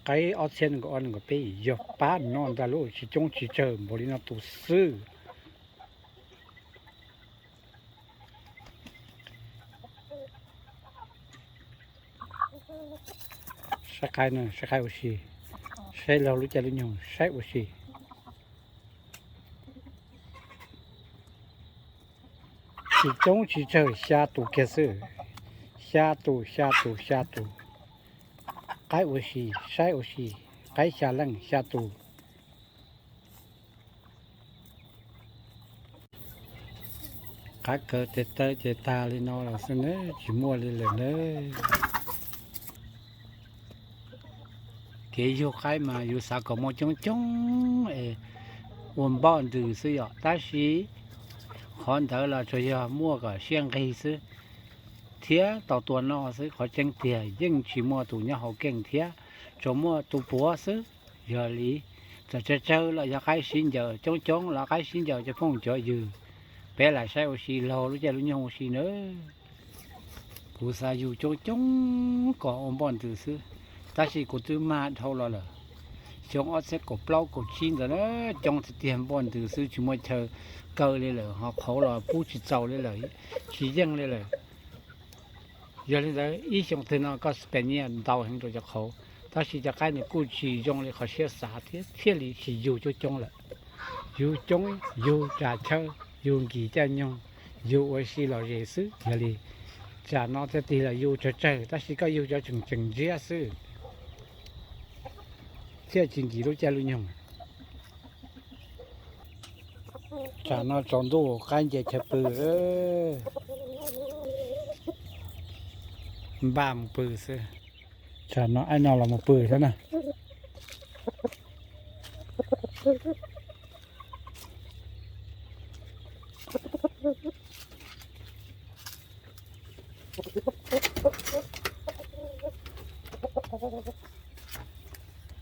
Qaib ob txhiab nees nkaum ob nees nkaum peb yog pab no ntag lauj, tsis coob tsis tsawg npaum li no tus xwb. Saib qaib no, saib qaib ua si, saib laug lub caij lub nyoog saib ua si. Tsis coob tsis tsawg xya tus kiag xwb, xya tus xya tus xya tus. Qaib ua si, saib ua si, qaib xya leej xya tus. Qaib kawg tes taw ces tag li no los xwb na, tsis muaj li lawm na. Kev yug qaib mas yus xav kom muaj coob coob es ua npoj ntws xwb yom, tab sis qhov ntawd los tsuas yog muaj kom siab nqig xwb thiab tau tua noj xwb, qhov tseeb tiag yeej tsis muaj tus nyob hauv keej thiab, tsuas muaj tus puav xwb. Yog li, txawm tsawg tsawg los yog qaib sib ncaws, coob coob los qaib sib ncaws cov phooj cov ywg, peb lam saib ua si laug lub caij lub nyoog ua si nawb. Kuv xav yug coob coob kom ua npoj ntws xwb, tab sis kuv twb mag dhau los lawm. Xyoo ob txhiab kaum plaub kaum tsib ntawd na, coob tiag tiag npoj ntws xwb tsis muaj chaw kaw li lawm, ho qhauv los pub tsis txaus li lawm, tsis yeej li lawm. Yog li ntawd ib xyoo twg no koj spend nyiaj ntau heev rau cov qhauv, tab sis cov qaib nws kuj tsis zoo li qhov siab xav thiab, thiaj li tsis yug coob coob lawm. Yug coob yug tsa chaw, yug nkim caij nyoog, yug ua si lom zem xwb. Yog li tsam no thiaj tig los yug tsawg tsawg, tab sis koj yug cov tseem tseem ntsiab xwb thiaj tsis nkim lub caij lub nyoog. Tsam no tsaus ntuj qaib nce chaw pw, npaj mus pw xwb. Tsam no aib no los mus pw thiab na.